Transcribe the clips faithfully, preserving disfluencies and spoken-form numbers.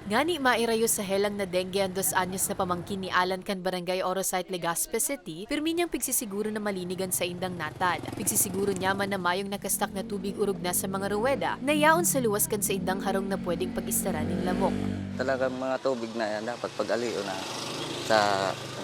Ngani mairayo sa helang na dengue an dos anyos na pamangkin ni Alan kan Barangay Orosite, Legazpi City, pirmi niyang pigsisiguro na malinig an saindang natal. Pigsisiguro niya man na mayong nakastak na tubig orog na sa mga ruweda na yaon sa luwas kan saindang harong na pwedeng pag-istaran nin lamok. Talagang mga tubig na yan, dapat pag-alion na sa,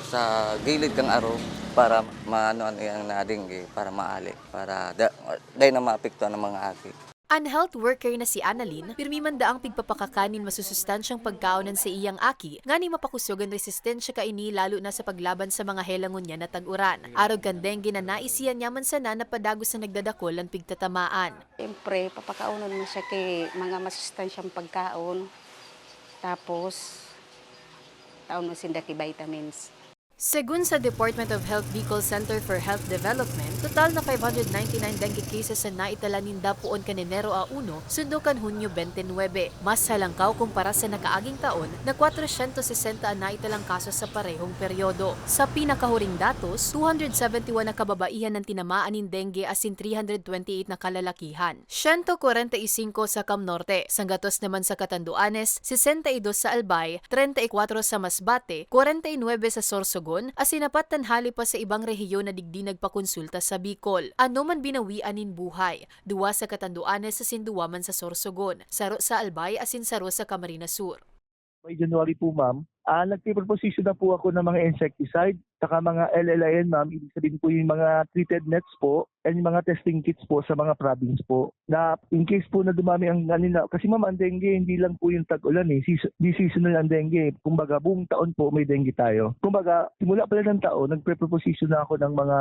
sa gilid kang aro para maano-ano yan na dengue, para maali, para da, dai na maapektuhan ang mga aki. An health worker na si Annalyn, pirmi man daang pigpapakakan nin masusustansyang pagkaon an saiyang aki, ngani mapakusog an resistensya kaini lalo na sa paglaban sa mga helangon niya na tag-uran. Arog kan dengue na naisihan niya man sana na padagos na nagdadakol an pigtatamaan. Siyempre, papakaonon mo siya ki mga masustansyang pagkaon, tapos taon mo sinda ki vitamins. Segun sa Department of Health Bicol Center for Health Development, total na five hundred ninety-nine dengue cases an naitalan ninda poon kan Enero a uno sundo kan Hunyo twenty-nine, mas halangkaw kumpara sa nakaaging taon na kwatrosyentos sesenta an naitalang kaso sa parehong peryodo. Sa pinakahuring datos, two hundred seventy-one na kababaihan an tinamaan nin dengue asin three hundred twenty-eight na kalalakihan. Siyento kwarenta y singko sa Cam Norte, sanggatos naman sa Catanduanes, sesenta y dos sa Albay, treinta y cuatro sa Masbate, kwarenta y nuebe sa Sorsogon, asin apat tanghali pa sa ibang rehiyon na digdi nagpakonsulta sa Bicol. Ano man binawian nin buhay, duwa sa Catanduanes asin duwa man sa Sorsogon, saro sa Albay asin saro sa Camarines Sur. By January po, ma'am, ah, nagpiproposisyon na po ako ng mga insecticide, saka mga L L I N, ma'am, ibig sabihin po yung mga treated nets po, and yung mga testing kits po sa mga province po. Na in case po na dumami ang ano na, kasi ma'am, ang dengue, hindi lang po yung tag-ulan eh, season, di seasonal ang dengue. Kumbaga, buong taon po may dengue tayo. Kumbaga, simula pala ng taon, nagpiproposisyon na ako ng mga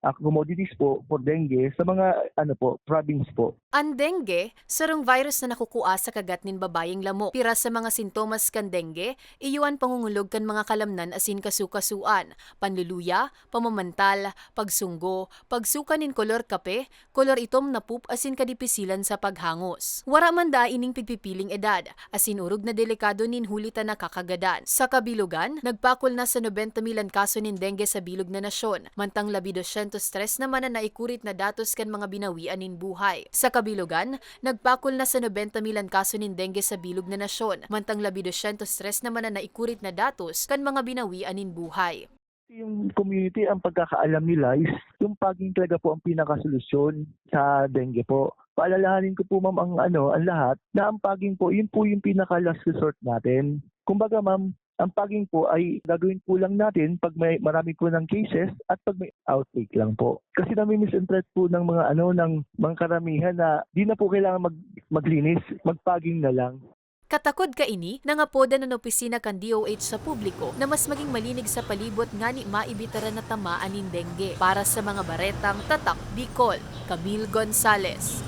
ah, commodities po for dengue sa mga ano po, province po. An dengue, sarong virus na nakukua sa kagat nin babayeng lamok. Pira sa mga sintomas kan dengue, iyo an pangungulog kan mga kalamnan asin kasukasuan, panluluya, pamamantal, pagsunggo, pagsuka nin kolor kape, kolor itom na poop asin kadipisilan sa paghangos. Wara man daa ining pigpipiling edad, asin orog na delikado nin huli ta nakakagadan. Sa kabilogan, nagpakol na sa nobenta mil an kaso nin dengue sa bilog na nasyon, mantang labi dosyentos tres naman an naikurit na datos kan mga binawian nin buhay. Sa kabilogan, nagpakol na sa nobenta mil an kaso nin dengue sa bilog na nasyon, mantang labi dosyentos tres naman an naikurit na datos kan mga binawian nin buhay. Yung community, ang pagkakaalam nila is yung paging talaga po ang pinakasolusyon sa dengue po. Paalalahanin ko po, ma'am, ang ano, ang lahat na ang paging po, yun po yung pinaka last resort natin. Kumbaga, ma'am, ang paging po ay gagawin po lang natin pag may marami po ng cases at pag may outbreak lang po. Kasi nami-misinterpret po ng mga ano, ng mga karamihan na di na po kailangan mag maglinis, magpaging na lang. Katakod kaini, nangapodan an opisina kan D O H sa publiko na mas maging malinig sa palibot ngani maibitaran na tamaan nin dengue. Para sa mga baretang Tatak Bicol, Camille Gonzalez.